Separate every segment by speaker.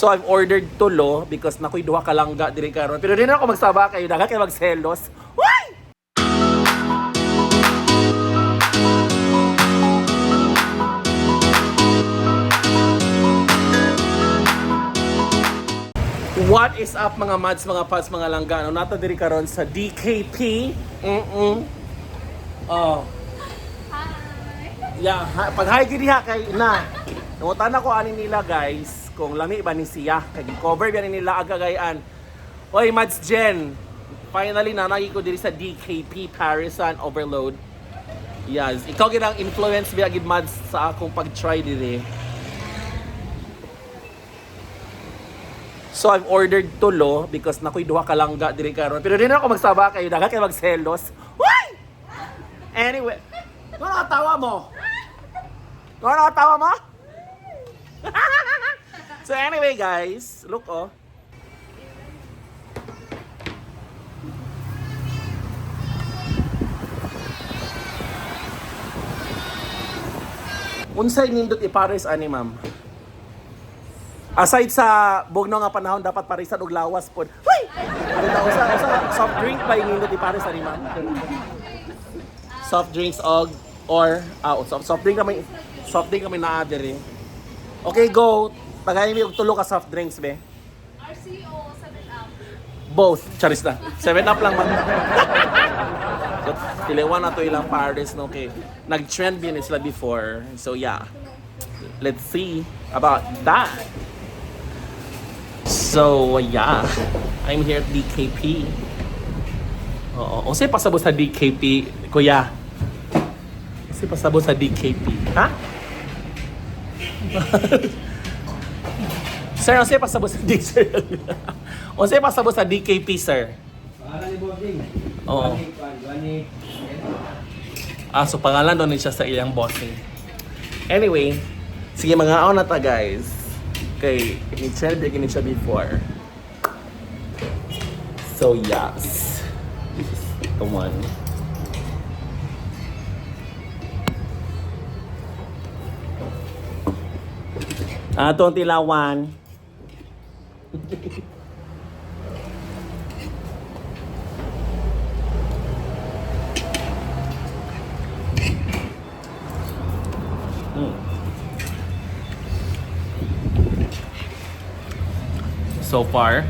Speaker 1: So I've ordered tulo because nakoy duha ka langga diri karon. Pero di na ako magsaba kayo, daghan kay magselos. Why? What is up, mga mads, mga pads, mga langga? No, nata diri karon sa DKP. Oh. Yeah, ha, pag hi gid diha kay na. Nangutan ako ani nila, guys, kung lami ba ni siya kay cover ba ni nila agagayan. Oy, Mads Jen. Finally nanagi ko diri sa DKP Parisan Overload. Yes, ikaw gid ang influence biya gid, Mads, sa akong pag-try diri. So I've ordered tulo because nakoy duha ka langga diri karon. Pero di na ako magsaba kayo, daghan kay magselos. Why? Anyway, ano tawa mo? Ano tawa mo? So anyway, guys, look, oh. Unsay nindot ipares ani, ma'am? Aside sa bugnaw nga panahon, dapat parisan og lawas pod. Huy! Usa usa soft drink ba nindot ipares ani, ma'am? Soft drinks og or soft drink kami naa diri. Okay, go. Tagay mi og tulo ka soft drinks be.
Speaker 2: RCO 7 Up.
Speaker 1: Both. Charis na. 7 Up lang, man. So, tilewan na to ilang Paris, no? Okay. Nag-trend din sila before. So, yeah. Let's see about that. So, yeah. I'm here at DKP. Oo. Unsay pasabot sa DKP, kuya? Unsay pasabot sa DKP? Ha? Sir, unsay pasabot sa D, sir? Unsay pasabot sa DKP, sir?
Speaker 3: Pangalan ni Bossing.
Speaker 1: Oo.
Speaker 3: Gani.
Speaker 1: Ah, so pangalan doon siya sa iyang bossing. Anyway, sige, mga na ta, guys. Kay ni Chelby gini siya before. So yes. This is the one. Ah, ito ang tilawan. So far,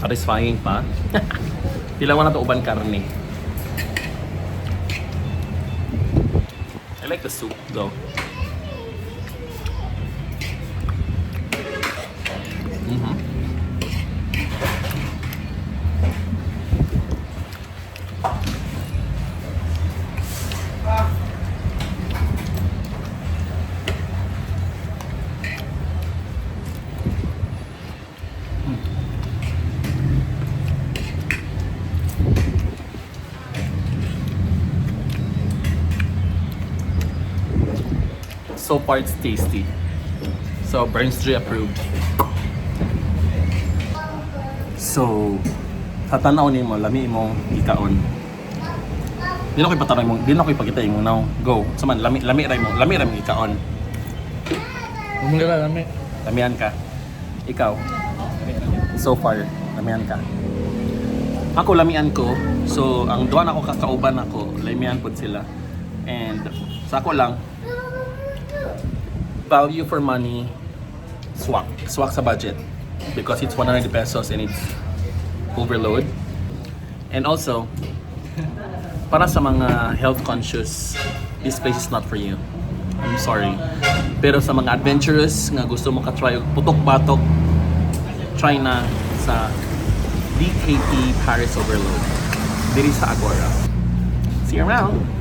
Speaker 1: satisfying pa. Tilawan na to uban karne. I like the soup though. So far, it's tasty. So, Burns 3 approved. So, sa tanaw nimo, lami imong gikaon. Di na ko ipatanaw imong, di na ko ipakita imong now. Go. Saman, lami lami ra imong, lami ra imong gikaon.
Speaker 3: Umula lami.
Speaker 1: Lamian ka. Ikaw. So far, lamian ka. Ako, lamian ko. So, ang duha nako kakauban ako, lamian pod sila. And sa ako lang, value for money, swak. Swak sa budget. Because it's 100 pesos and it's overload. And also, para sa mga health conscious, this place is not for you. I'm sorry. Pero sa mga adventurous nga gusto mo ka-try og putok-batok, try na sa DKP Paris Overload. Diri sa Agora. See you around!